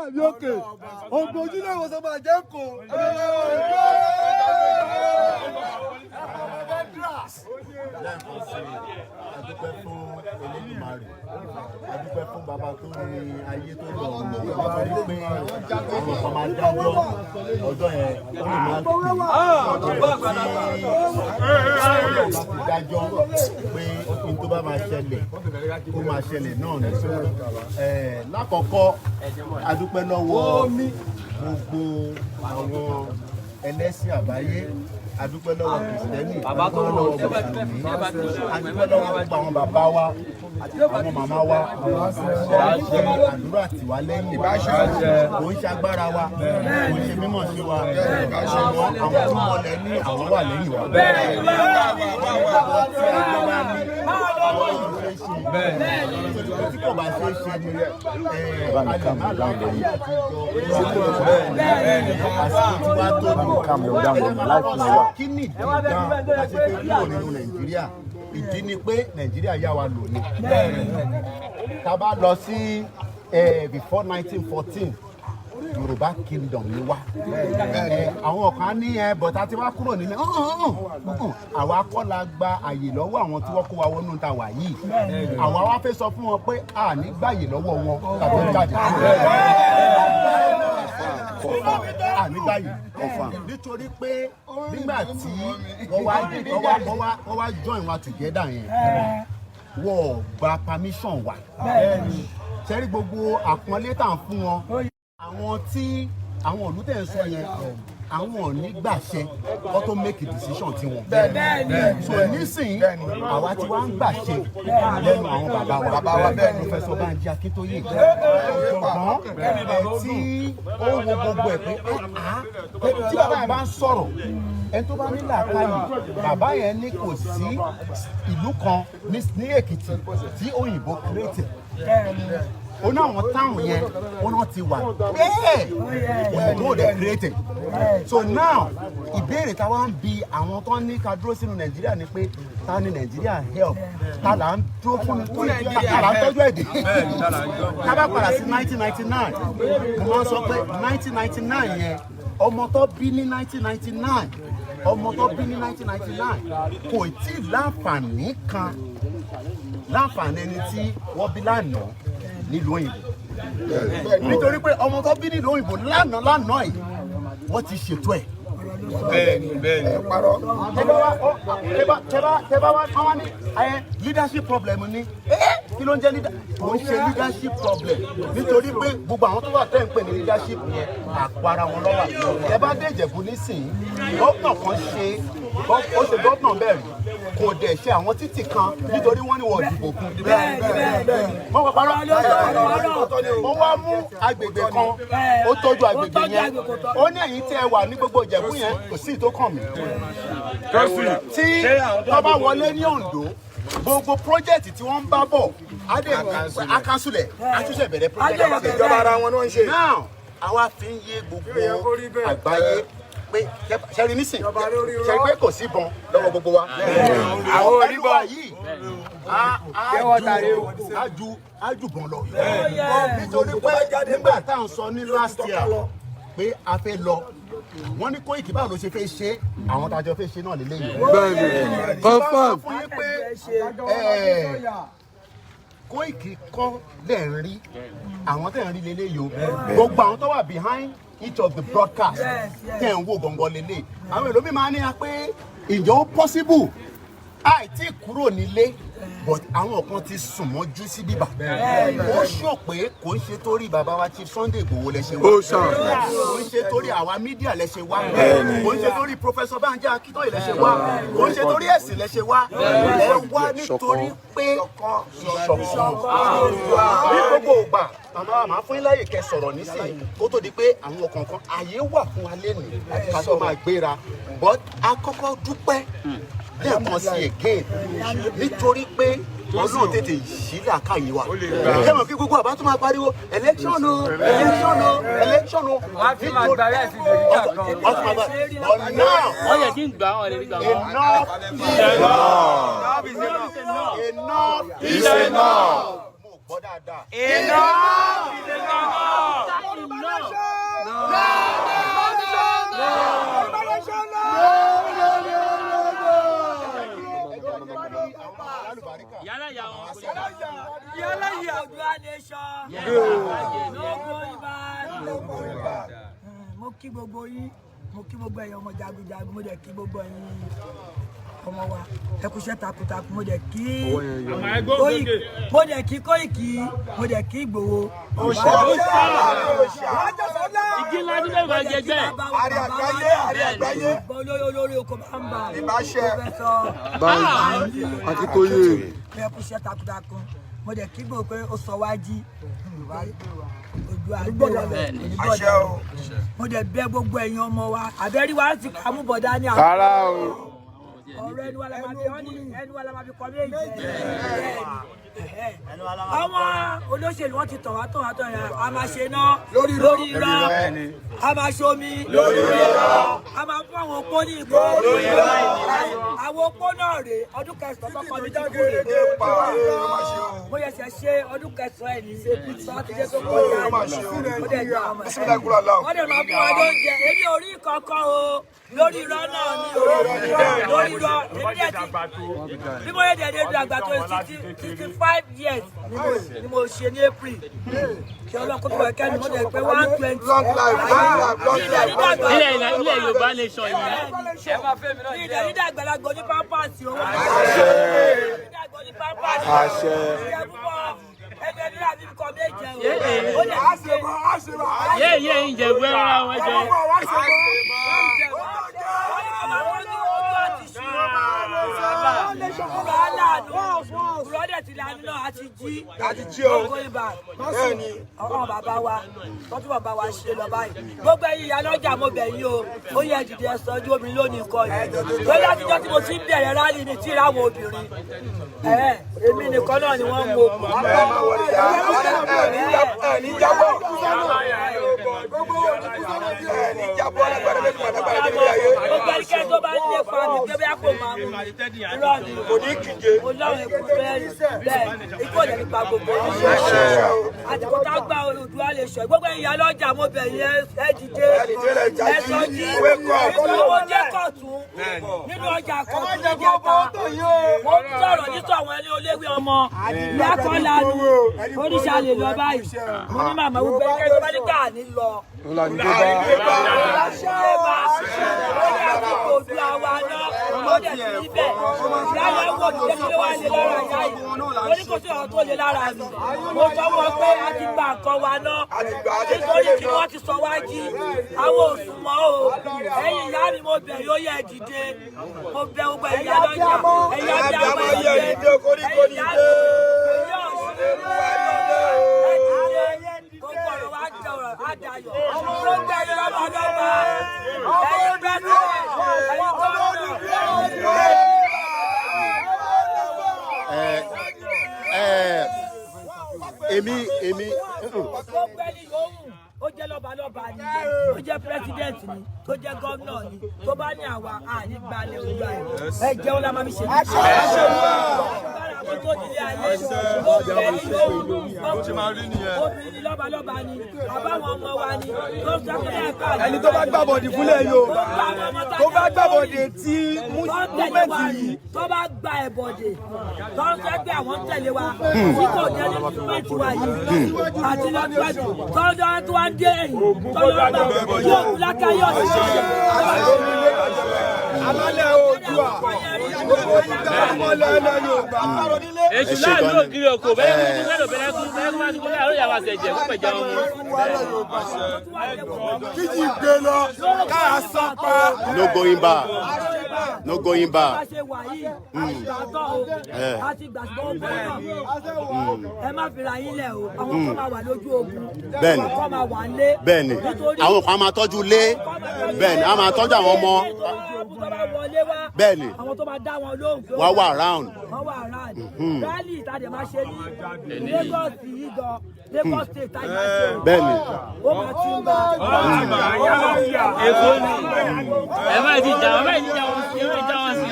Àbí òkè ògbó ojúlé ìwòsàn máa jẹ́ kó. Lẹ́ẹ̀kan sí i, a dúpẹ́ fún Elédùmarè, a dúpẹ́ fún bàbá tó ní ayé tó lọ, nítorí pé àwọn kan máa dájọ́ ọjọ́ yẹn, ó lè má pè tí Ọlọ́run bá ti dájọ́ pé n tó bá máa ṣẹlẹ̀, ó máa ṣẹlẹ̀ náà ní. Lákọ̀ọ́kọ́, a dúpẹ́ lọ́wọ́ gbogbo àwọn ẹlẹ́sìn àbáyé, a dúpẹ́ lọ́wọ́ Christian, a dúpẹ́ lọ́wọ́ Mùsùlùmí, a dúpẹ́ lọ́wọ́ gbogbo àwọn bàbá wa, àwọn màmá wa ṣe àdúrà tì wá lẹ́yìn. Kò ń ṣe agbára wa, kò ń ṣe mímọ̀ sí wa, àwọn tó mọlẹ̀ ní àwọn wà lẹ́yìn wa. Tí ẹgbẹ́ bá ní àwọn olùṣe ṣe, tí kò bá ṣe é ṣe ni a lè má láǹfààní àti jọ àsìkò tí wàá tó ní. Kí ni ìdí gan la ṣe fẹ́ kúrò nínú Nàìjíríà? Ìdí ni pé Nàìjíríà yá wa lò ní. Tá a bá lọ sí before 1914, Yorùbá Kingdom ni wá. Àwọn kan ní ẹ bọ̀tá tí wá kúrò nílẹ̀. Àwa kọ́ la gba àyè lọ́wọ́ àwọn tí wọ́n kó wa wọnú ta wà yìí. Àwa wá fẹ́ sọ fún wọn pé a ní gbàyè lọ́wọ́ wọn tàbí jáde kúrò, a ní gbàyè, nítorí pé nígbà tí wọ́n wá join wa together yẹn, wọ́n gba permission wa. Ṣẹ́rí gbogbo àpọ́nlé tá à ń fún wọn, àwọn tí àwọn ìlú tẹ̀ ń sọ yẹn, àwọn ò ní gbàṣẹ kó tó make a decision tiwọn. So nísìnyí, àwa tí wàá ń gbàṣẹ lẹ́nu àwọn bàbá wa, Professor Banji Akíntóyè, ọ̀jọ̀gbọ́n ẹ̀ tí ó wo gbogbo ẹ̀ pé tí bàbá yẹn bá ń sọ̀rọ̀, ẹni tó bá ní làákàyè, bàbá yẹn ní kò sí ìlú kan ní Èkìtì tí òyìnbó create. Ó ní àwọn táwọn yẹn, ó náà ti wà bẹ́ẹ̀, òyìnbó ò dẹ̀ create. So now, ìbéèrè táwa ń bi àwọn tó ń ní ká dúró sínú Nàìjíríà ni pé, ta ni Nàìjíríà help? Ta là ń dúró fún ni? Ta là ń tọ́jú ẹ̀dẹ̀? Ká bá padà sí 1999, mo máa ń sọ pé 1999 yẹn, ọmọ tó bí ní 1999, ọmọ tó bí ní 1999 kò tí ì láǹfààní kan, láǹfààní ẹni tí wọ́n bí lánàá nílùú òyìnbó, nítorí pé ọmọ tó bí nílùú òyìnbó lánàá lánàá yìí, wọ́n ti ṣètò ẹ̀. Bẹ́ẹ̀ni, bẹ́ẹ̀ni. Tẹ́bá wá, wọ́n ní ẹ leadership problem ni. Kí ló ń jẹ́ leader? Kò ń ṣe leadership problem, nítorí pé gbogbo àwọn tó wà tẹ́ ń pè ní leadership yẹn, àpò ara wọn lọ́wọ́. Ẹ bá dé Ìjẹ̀bú nísìnyí, gómìnà kan ṣe, ó ṣe gómìnà bẹ́ẹ̀ rí, kò dẹ̀ ṣe àwọn títì kan nítorí wọ́n ní wọ́n dìbò fún. Wọ́n wọ́n parọ́. Ó wá mú agbègbè kan, ó tọ́jú agbègbè yẹn. Ó ní ẹ̀yin tí ẹ wà ní gbogbo Ìjẹ̀bú yẹn, kò sí ìtó kàn mí. Tí tó bá wọlé ní Oǹdó, gbogbo project tí wọ́n ń bá bọ̀, á cancel ẹ̀, á tún ṣe bẹ̀rẹ̀ project. Ìjọba ara wọn ni wọ́n ń ṣe. Now, àwa fi ń yé gbogbo àgbáyé pé ṣẹ́rí nísìn, ṣẹ́rí pé kò sí ìbọn lọ́wọ́ gbogbo wa. Àwọn oníbọn. Yìí á ju bọ̀n lọ, nítorí pé nígbà tá à ń sọ ní last year pé a fẹ́ lọ, wọ́n ní Kóìkì, báwo ló ṣe fẹ́ ṣe? Àwọn tá a jọ fẹ́ ṣe náà lélẹ́yìn. Bẹ́ẹ̀ni, confirm. Fún yín pé Kóìkì kọ́ lẹ̀ ń rí, àwọn tẹ̀ ń rí lélẹ́yìí o. Gbogbo àwọn tó wà behind each of the broadcast tẹ̀ ń wò gangan lélẹ̀. Àwọn èlòmíì máa ní a pé ǹjẹ́ ó possible àìtí kúrò nílé, but àwọn kan ti sùn mọ́jú sí bíbà. Ó sọ pé kò ń ṣe torí bàbá wa Chief Sunday Igboho lẹ ṣe wá, kò ń ṣe torí àwa media lẹ ṣe wá, kò ń ṣe torí Professor Banji Akíntóyè lẹ ṣe wá, kò ń ṣe torí ẹ̀sìn lẹ ṣe wá. Ẹ wá nítorí pé ìṣọ̀kan ní gbogbo ìgbà. Màmá wa, máa fún yín láyè kẹ́ sọ̀rọ̀ nísìnyí kó tó di pé àwọn kọ̀ọ̀kan àyè wà fún wa lẹ́nu ká tó máa gbéra, but a kọ́kọ́ dúpẹ́ lẹ́ẹ̀kan sí again, nítorí pé Ọlọ́run tètè yí làákàyè wa. Ṣé mo kí gbogbo àbá tó máa pariwo election o, election o, election o? Wọ́n á fi máa gba rice ìdèríkà kan. Wọ́n tún máa gba, but now Wọ́n yẹ kí n gbà wọ́n lè rí gbà wọ́n. Enough is enough. Enough is enough. Mo gbọ́ dáadáa. Enough is enough. Yorùbá nation! Yorùbá nation! Yálà yà wọn kò lè gbà. Yálà yà Oòduà nation. No going back. Mo kí gbogbo yín, mo kí gbogbo ẹ̀yin ọmọ jagunjagun, mo dẹ̀ kí gbogbo ẹ̀yin ọmọ wa. Ẹ kú iṣẹ́ takuntakun, mo dẹ̀ kí Kóìkì, mo dẹ̀ kí Kóìkì, mo dẹ̀ kí Ìgbòho. Igi ńlá tí bẹ́ẹ̀ bá jẹ jẹ́. Àrí àgbáyé, àrí àgbáyé. Bọ́ olórí olórí oko bá ń bà. Ìbáṣẹ. Báyìí Akíntóyè. Ẹ kú iṣẹ́ takuntakun, mo dẹ̀ kí Ìgbòho pé ó sọ wá jí. Oòduà gbé wa lọ, Àṣẹ o. mo dẹ̀ bẹ̀ gbogbo ẹ̀yin ọmọ wa, àbẹ́rí wa ti kà mú bọ̀dá ní àwọn. Rárá o. Ọ̀rọ̀ ẹnu wa la máa fi wọ́n ní ẹnu wa la máa fi kọ́ méjì. Àwọn olóṣèlú wọn ti tàn wá tàn wá tàn yẹn, a máa ṣe iná lórí irọ́, a máa ṣe omi lórí irọ́, a máa fún àwọn opó ní ìgò lórí irọ́. Àwọn opó náà rèé, ọdún kẹsàn-án tọkọ mi ti kú rèé. Mo yẹsẹ̀ ṣe ọdún kẹsàn-án ẹ̀ ní sátidé tó kọjá yìí. Ó dẹ̀ jẹ́ ọmọ ẹ̀. Wọ́n dẹ̀ máa fún wa lóúnjẹ. Èmi ò rí kankan o, lórí irọ́ náà ni o, lórí irọ́. Èmi dẹ̀ ti bí mo yẹ dẹ̀ dé dàgbà tó 65 years ni mo ṣe ní April. Kí ọlọ́kùn tó wẹ̀ kẹ́mi, mo dẹ̀ pé 120. Long life, long life, long life. Ilẹ̀ ilẹ̀ Yorùbá nation yìí. Ní ìdẹ̀ nídà àgbàlagbà oní pampers owó. Nídà oní pampers. Àṣẹ. Ìjẹ́ púpọ̀ ẹni ẹni rà bíbí kan méje o. Ó dẹ̀ ti ṣe. Yé yé ìjẹ̀bú ẹ̀rọ wọn jẹ. Wọ́n ní kó máa tọ́jú ojú àti ṣù. Kúrò aláàánú. Kúrò ọ̀dẹ̀ ti lànà náà a ti jí. A ti jí o. Gbogbo ibà. Bẹ́ẹ̀ni. Ọ̀hún bàbá wa tọ́jú bàbá wa ṣe lọ báyìí. Gbogbo ẹ̀yin ìyá lọ́jà, mo bẹ̀ yín o. Ó yẹ dìde, ẹ sọjú obìnrin lónìí nǹkan yìí. Lórí àtijọ́ tí mo ti ń bẹ̀rẹ̀ rally ni tí ìráwọ̀ obìnrin. Èmi nìkan náà ni wọ́n ń mú okùn. Ẹ má wọlé yá. Ẹ ní jábọ̀. Ẹ ní jábọ̀ lágbára lẹ́nu lágbára lẹ́nu ayé. Gbogbo ẹnikẹ́ni tó bá ń lépa mi pé bí a kò máa mú mi, irọ́ ni. Kò ní kíje. Mo lọ́rùn ikú bẹ́ẹ̀ bẹ́ẹ̀, ikú ò lè nípa gbogbo yín. Àsìkò tá a gba Oòduà lè sọ, gbogbo ẹ̀yin ìyá lọ́jà, mo bẹ̀ yín, ẹ dìde, Ẹ dìde, ẹ jáde. ẹ sọjí. Wake up. Nítorí mo jẹ́ kọ̀tún nínú ọjà kọ̀tún níjẹta, mo ń sọ̀rọ̀ nítọ̀ àwọn ẹni oléwé ọmọ ìyá kan lanu oníṣà lè lọ báyìí. Mo ní màmá, gbogbo ẹnikẹ́ni tó bá ní káà ní lọ ṣe ó ní àsìkò Oòduà wa náà ó dẹ̀ sí ibẹ̀ ìyá yẹn wò ní kí ló wà lé lára ìyá yìí. Ó ní kò sí ọ̀rọ̀ tó lé lára mi. Mo sọ wọn pé a ti gba nǹkan wa náà, nítorí kí wọ́n ti sọ wá jí, àwọn òsùn mọ́ o. Ẹ̀yin ìyá mi, mo bẹ̀ yóò yẹ dìde. Mo bẹ̀ gbogbo ẹ̀yin ìyá lọ́jà, ẹ̀yin abiyamọ, ẹ dìde. Ẹ̀yin ìyá mi, ẹ̀yin ọ̀ṣun, ẹ dìde. Gbogbo ọ̀rọ̀ wa dọ̀rọ̀ á dayọ̀. Gbogbo ẹ̀yin lọ́mọdọ́gba, ẹ̀yin president, ẹ̀yin gómìnà. Ẹ èmi Gbogbo ẹni yòówù ó jẹ́ lọ́balọ́ba ni, ó jẹ́ president ni, tó jẹ́ gómìnà ni, tó bá ní àwa àní gbalẹ̀ Oòduà ẹ̀, ẹ jẹun la máa fi ṣe. Agbára àwọn tó nílé ayé, gbogbo ẹni yòówù, obìnrin ni, lọ́balọ́ba ni, àbáwọn ọmọ wa ni tó ń sọ pé ẹ̀ka Ẹni tó bá gbàbọ̀dì fúnlẹ̀ Yorùbá, tó bá gbàbọ̀dì tí movement yìí, tó bá gba ẹ̀bọ̀dè, tó ń fẹ́ pé àwọn ń tẹ̀lé wa tí kò jẹ́ ní movement wa yìí àti lọ́tíwájú, tó ń dán tó wá ń dé ẹ̀yìn, tó lọ́ gbà yóò kú lákàyọ̀ sí. Alálẹ̀ Oòduà, gbogbo olùdarí ilẹ̀ Yorùbá. Èṣù láàlú ògiri òkò bẹ́ẹ̀ kú lẹ́nu bẹ́ẹ̀ kú bẹ́ẹ̀ kú bá ti kú láàrú ìyàwó àṣẹjẹ kó pẹ̀jọ wọn. Kíjì gbé lọ, káà sán pa. No going back. back. No going back. Bá a ṣe wà yìí, a ti gbà tán o, a ti gbà ṣùgbọ́n ogun náà. Ẹ má fira yín lẹ̀ o, àwọn kan máa wà lójú ogun, àwọn kan máa wà lé. Bẹ́ẹ̀ni, àwọn kan á máa tọ́jú ilé. Bẹ́ẹ̀ni, á máa tọ́jú àwọn ọmọ. Bẹ́ẹ̀ni. Àwọn tó máa dá wọn lóhùn pé Wá wà round. Wọ́n wà round. Rally tá a dẹ̀ máa ṣe ní Lagos yìí gan, Lagos State tá a máa ṣe. Ó máa ti ń bá. Èkó ni ẹ má ti jà, ẹ má ti jà wọn sí, ẹ má ti jà wọn sí.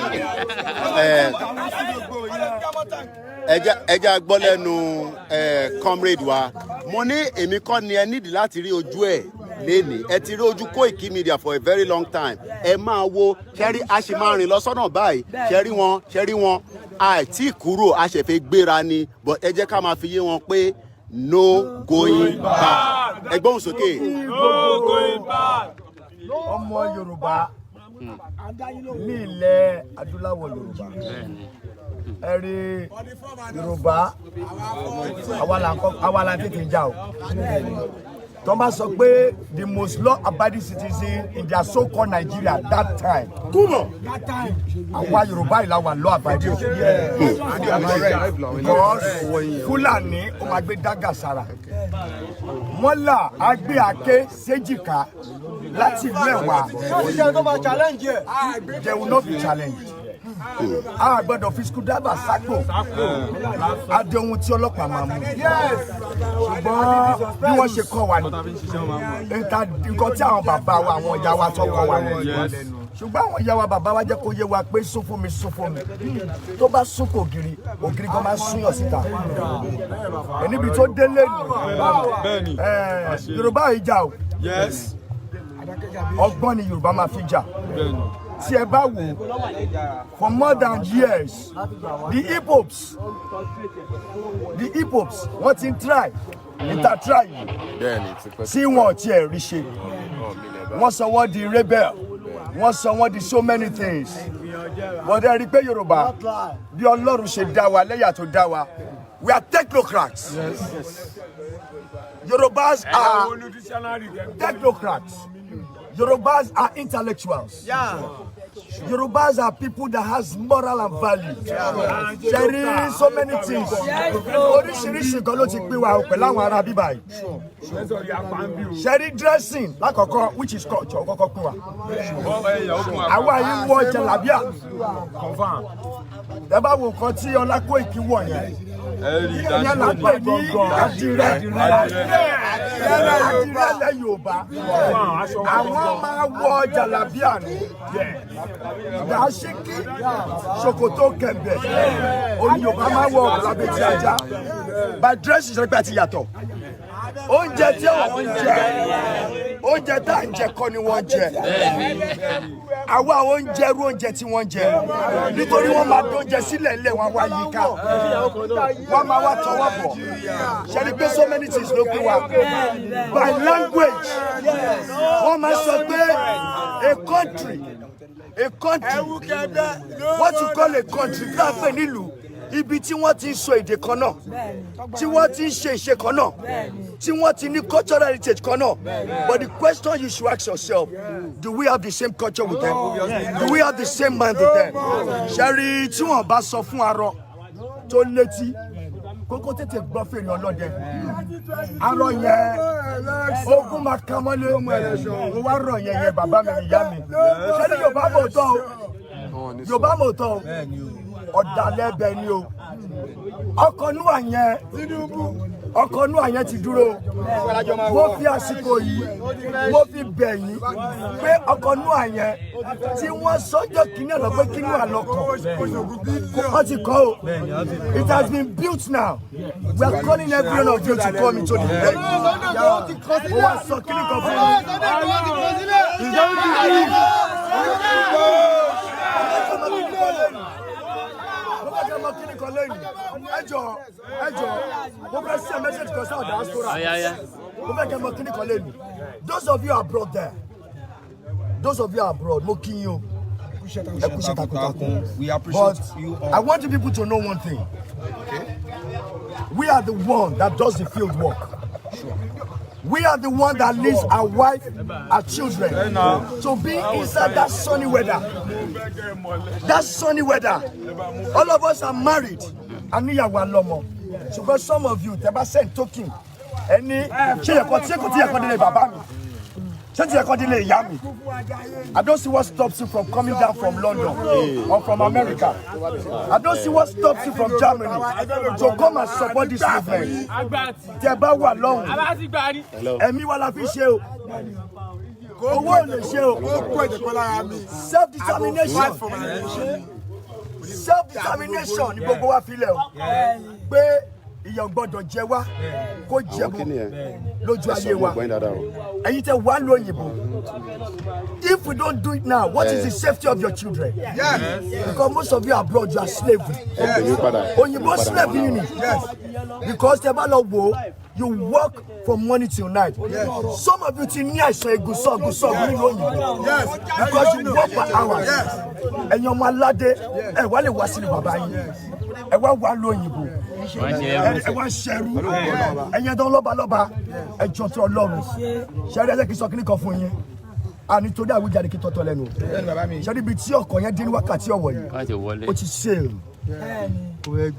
Ẹ jẹ́ a gbọ́ lẹ́nu comrade wa. Mo ní èmi kọ́ ni ẹ nídìí láti rí ojú ẹ̀ lénìí. Ẹ ti rí ojú Koiki Media for a very long time. Ẹ máa wo ṣẹ́rí, a sì máa rìn lọ sọ́nà báyìí. Ṣẹ́rí wọn, ṣẹ́rí wọn, àìtí kúrò, a ṣẹ̀fẹ̀ gbéra ni, but ẹ jẹ́ ká máa fi yé wọn pé no going back. Ẹ gbóhùn sókè. No going back. Ọmọ Yorùbá ní ilẹ̀ adúláwọ̀ Yorùbá, ẹ rí Yorùbá, àwa là ń tètè jà o. Tó bá sọ pé the most law abiding citizen in their so called Nigeria that time, àwa Yorùbá yìí la wà law abiding, because Fúlàní ó máa gbé dágà sára, mọ́là á gbé àáké séjìká láti ìlú Ẹ̀wà, they will not be challenged. A gbọ́dọ̀ fi screwdriver sápò adé ohun tí ọlọ́pàá máa mú, ṣùgbọ́n bí wọ́n ṣe kọ́ wa ni nǹkan tí àwọn bàbá wa, àwọn ìyá wa tó kọ́ wa ni. Ṣùgbọ́n àwọn ìyá wa, bàbá wa jẹ́ kó yé wa pé sún fún mi, sún fún mi, tó bá sún kò ògiri, ògiri kan máa ń súnyàn síta. Níbi tó délé nù, Yorùbá yìí jà o. Ọgbọ́n ni Yorùbá máa fi jà. Tí ẹ bá wò, for more than years, the Igbos wọ́n ti ń try níta try yìí tí wọn ò tiẹ̀ rí ṣe. Wọ́n sọ wọ́n di rebel, wọ́n sọ wọ́n di so many things, but ẹ rí i pé Yorùbá, bí Ọlọ́run ṣe dá wa, lẹ́yà tó dá wa, we are technocrats. Yorùbás are technocrats. Yorùbás are intellectuals. Yorùbás are people that has moral and value. Ṣe rí so many things, oríṣiríṣi nǹkan ló ti pín wa pẹ̀lú àwọn ará bíbá yìí. Ṣe rí dressing lákọ̀ọ́kọ́, which is culture, kọ́kọ́ pín wa. Àwa yìí wọ jàlábíà. Ẹ bá wo nǹkan tí Ọlá Kóìkí wọ̀ yẹn, ìyẹn là ń pè ní àdìrẹ. Àdìrẹ lẹ Yorùbá. Àwọn máa wọ jàlábíà ní dàásíkí, ṣòkòtò kẹ̀mbẹ̀ òní. Yorùbá máa wọ lábẹ́tí ajá. By dressing, ṣe pé àti yàtọ̀. Oúnjẹ tí àwọn ń jẹ, oúnjẹ tá à ń jẹ kọ́ ni wọ́n jẹ. Àwa oúnjẹ rú oúnjẹ tí wọ́n jẹ, nítorí wọ́n máa dóúnjẹ sílẹ̀ lẹ̀, wọ́n wá yíká, wọ́n máa wá tọwọ́ bọ̀. Ṣe ni pé so many things ló pín wa. By language, wọ́n máa sọ pé a country, what you call a country, kí wọ́n pè nílùú, ibi tí wọ́n ti ń sọ èdè kan náà, tí wọ́n ti ń ṣe ìṣe kan náà, tí wọ́n ti ní cultural heritage kan náà. But the question you should ask yourself, do we have the same culture with them? Do we have the same mind with them? Ṣẹ́rí, tí wọ́n bá sọ fún arọ tó létí kókó tètè gbọ́ fèrè ọlọ́dẹ, arọ yẹn ogun máa ka mọ́lé. Mo wá rọ̀ yẹn yẹn, bàbá mi, ìyá mi, ṣẹ́rí, Yorùbá mọ̀ tọ́ o, Yorùbá mọ̀ tọ́ o. Ọ̀dàlẹ̀ bẹ̀ ni o. Ọkọ̀ núwà yẹn, ọkọ̀ núwà yẹn ti dúró. Mo fi àsìkò yìí, mo fi bẹ̀ yín pé ọkọ̀ núwà yẹn tí wọ́n sọ́jọ́ kìíní ọ̀nà pé kí núwà lọ́kọ̀, wọ́n ti kọ́ o. It has been built now. We are calling every one of you to come into the event. Mo wá sọ kíní kan fún mi. Mo fẹ́ kẹ́ mọ kíní kan lẹ́yìn. Ẹ jọ̀ọ́, ẹ jọ̀ọ́, mo fẹ́ send message kan sáwọn diaspora. Mo fẹ́ kẹ́ mọ kíní kan lẹ́yìn. Those of you abroad there, those of you abroad, mo kí yín o, ẹ kú iṣẹ́ takuntakun. We appreciate But you all. I want you people to know one thing. We are the one that does the field work. We are the one that leaves our wife, our children to be inside that sunny weather. That sunny weather. All of us are married. Àníyàwó alọ́mọ. Ṣùgbọ́n some of you, tẹ́ bá send token, ẹni ṣé yẹ kọ́ ṣé kò tí yẹ kọ́ délé bàbá mi? Ṣé tí yẹ kọ́ délé ìyá mi? I don't see what stops you from coming down from London or from America. I don't see what stops you from Germany to come and support this movement. Tẹ́ bá wà lọ́hùn, ẹ̀mí wa la fi ṣe o. Owó ò lè ṣe o. Self determination. Self determination ni gbogbo wa fi lẹ̀ o. Pé ìyà ò gbọ́dọ̀ jẹ wá kó jẹ Àwọn kí ni bọ́ ẹ? Lójú Ẹ sọ ayé wa. mo gbọ́ yín dáadáa o. Ẹ̀yin tẹ́ wà lóyìnbó. If we don't do it now, what is the safety of your children? Because most of you abroad, you are slavery. Ẹ pè mí padà. Òyìnbó slave yìí ni. Because tẹ́ bá lọ wò ó, you work from morning till night. Some of you ti ní àìsàn egun sọ́ọ̀gùn sọ́ọ̀gùn nílùú òyìnbó. Because you work for hours. Ẹ̀yin ọmọ aládé, ẹ wá lè wá sílùú bàbá yín. Ẹ wá wà lóyìnbó. Ẹ wá ń ṣẹrú. Ẹ̀yin ẹ̀dán lọ́balọ́ba, ẹ jọ tó Ọlọ́run. Ṣẹ́rí, ẹ jẹ́ kí n sọ kíní kan fún yín. A nítorí àwíjàre kí tọ́tọ́ lẹ́nu. Ṣẹ́rí, ibi tí ọkọ̀ yẹn dín ní wákàtí ọ̀wọ̀ yìí, Wọ́n ti wọlé. ó ti sail,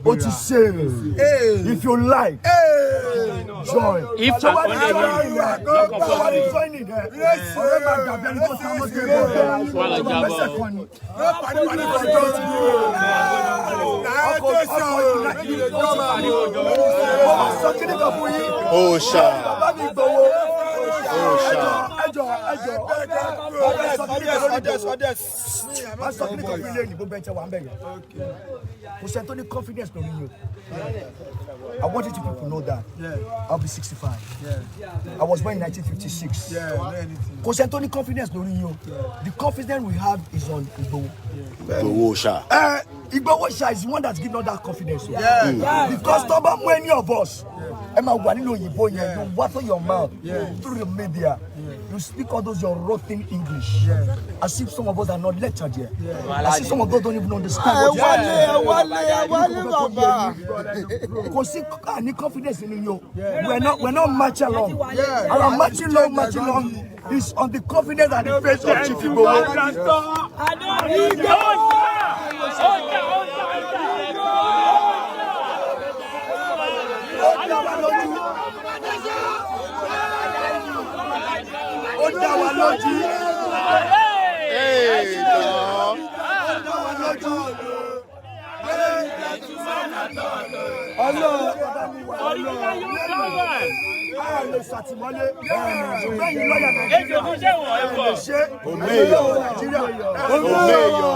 ó ti sail. If you like, join. If Ṣé wàá ní àkọlé joining rẹ? Ṣé wàá ní joining rẹ? Ọ̀rẹ́ máa dàbí ẹni tó ta mọ́tò ẹ̀rọ rẹ. Wọ́n lọ jábọ́. Mẹ́sẹ̀ kan ni ọkọ̀ ọkọ̀ ìlà. Mo máa sọ kíní kan fún yín. Òòṣà. Bàbá mi gbowó. Òòṣà. Ẹjọ, ẹjọ, ọdẹ sọ kíní kan lórí ìgbòho. Máa sọ kíní kan fún ilé ìdìbò bẹ́ẹ̀ tẹ́ wà ń bẹ̀ yẹn. Kò sẹ́ni tó ní confidence lórí yín o. I want you to people know that I'll be 65. I was born in 1956. Kò sẹ́ni tó ní confidence lórí yín o. The confidence we have is on Igboho. Ìgbòho òòṣà. Igboho Sha is the one that's giving us that confidence o. Because tó bá mú any of us, ẹ máa wà nínú òyìnbó yẹn, you water your mouth through the media, you speak all those your rotten English, as if some of us are not lectured here, as if some of us don't even understand what you are. Ẹ wálé, ẹ wálé, bàbá. Kò sí ní confidence nínú yín o. We are not marching along. Our marching along is on the confidence and the faith of Chief Igboho. Ó dá wa lójú. Ó dá wa lójú. Ó dá wa lójú. Ọlọ́run a lè ṣàtìmọ́lé, ṣùgbọ́n ẹ̀yin lọ́ọ̀yà Nàìjíríà ẹ lè ṣe. Omeyo. Nàìjíríà Omeyo.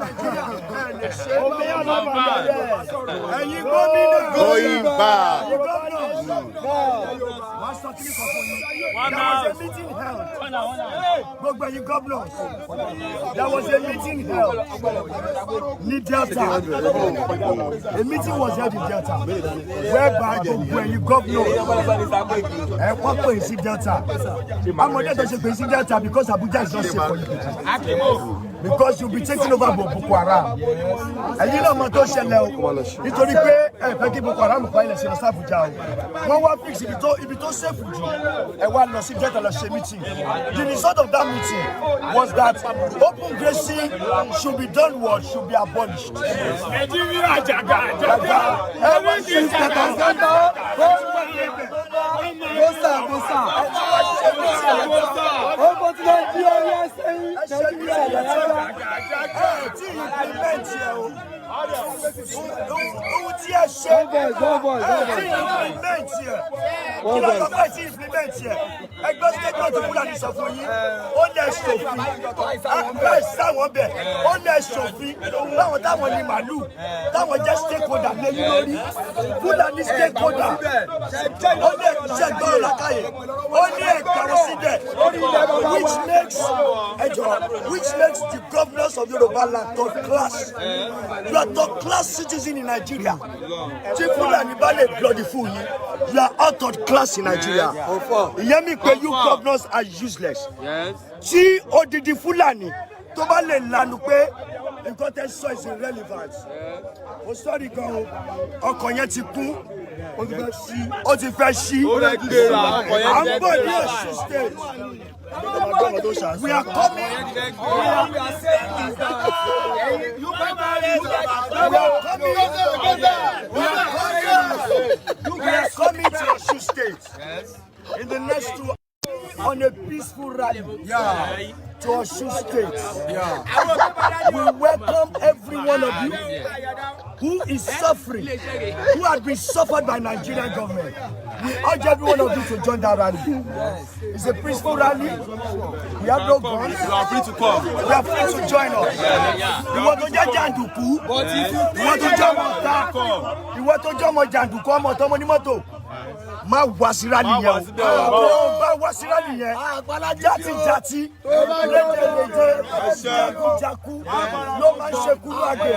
Nàìjíríà ẹ lè ṣe. Ẹ̀yin gómìnà, Going back. ẹ̀yin gómìnà, wọ́n sọ kí ní kan fún yín. There was a meeting held. Gbogbo ẹ̀yin governors, there was a meeting held ní Delta. A meeting was held in Delta whereby gbogbo ẹ̀yin governors, ẹ wọ́n pè sí Delta. Amọ̀dé tó ṣe pè sí Delta, because Abuja is not safe for you people, because you be taking over Boko Haram. Ẹ̀yin náà mọ̀ tó ṣẹlẹ̀ o, nítorí pé ẹ fẹ́ kí Boko Haram pa ilẹ̀ ṣe lọ sí Abuja o. Wọ́n wá fix ibi tó safe jù, ẹ wá lọ sí Delta lọ ṣe meeting. The result of that meeting was that open grazing should be done, what should be abolished. Nàìjíríà àjàgà àjàgà. Ẹ wá ṣe Bósà, bósà. Ó bọ́ tí Nàìjíríà sẹ́yìn. Ẹ ṣe Nàìjíríà yàrá. Ẹ tí implement yẹ o, ohun tí ẹ ṣe. One voice, one voice, one Ẹ tí voice. implement yẹ kí ló sọ pé tí implement yẹ? Ẹgbẹ́ statement Fúlàní sọ fún yín, ó lẹ ṣòfin bẹ́ẹ̀ sáwọn bẹ̀, ó lẹ ṣòfin báwọn táwọn ní màálù, táwọn jẹ́ stakeholder lẹ́yìn lórí Fúlàní stakeholder. Ó lẹ ṣe gbọ́dọ̀ làkàyè, ó ní ẹ̀ka wọn síbẹ̀, which makes, ẹjọ, which makes the governors of Yoruba land third class. You are third class citizen in Nigeria. Tí Fúlàní bá lè bloody fún yín, you are all third class in Nigeria. Ìyẹn mi pé you governors are useless. Tí odidi Fúlàní tó bá lè lanu pé Nǹkan tẹ́ sọ is irrelevant. Mo sọ́ọ̀rì gan o, ọkọ̀ yẹn ti kún, ó ti fẹ́ ṣí. À ń bọ̀ ní Ọ̀ṣun State. We are coming. We are coming. We are coming. We are coming to Osun State in the next 2 on a peaceful rally to Osun State. We welcome every one of you who is suffering, who had been suffered by Nigerian government. We urge every one of you to join that rally. It's a peaceful rally. We have no guns. You are free to come. You are free to join us. Ìwọ tó jẹ́ jàǹdùkú, ìwọ tó jẹ́ ọmọ ọ̀tá, ìwọ tó jẹ́ ọmọ jàǹdùkú, ọmọ ọ̀tá, ọmọ onímọ́tò, má wá sí rally yẹn o. Má wá síbẹ̀ o. Tó o bá wá sí rally yẹn, játijàti, rédèrèdè, jákujáku ló máa ń ṣekú ní àgbẹ̀.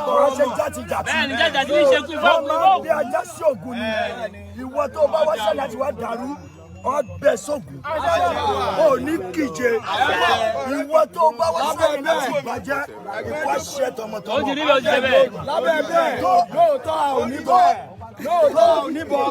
Wọ́n ṣe játijàti. Bẹ́ẹ̀ni, játijàti ní í ṣekú ifá Wọ́n òkú máa ifá ń bí ajá sí ògùn ni. Ìwọ tó o bá wá ṣẹlẹ̀ láti wá dàrú, ọbẹ̀ sógun ò ní kíje. Ìwọ tó o bá wá ṣẹlẹ̀ láti bàjẹ́, ìwọ ṣẹ tọmọtọmọ. Ó ti rí bẹ́ẹ̀, ó ti ṣe bẹ́ẹ̀. Lábẹ́ bẹ́ẹ̀, lóòótọ́ a ò ní bọ̀, lóòótọ́ a ò ní bọ̀.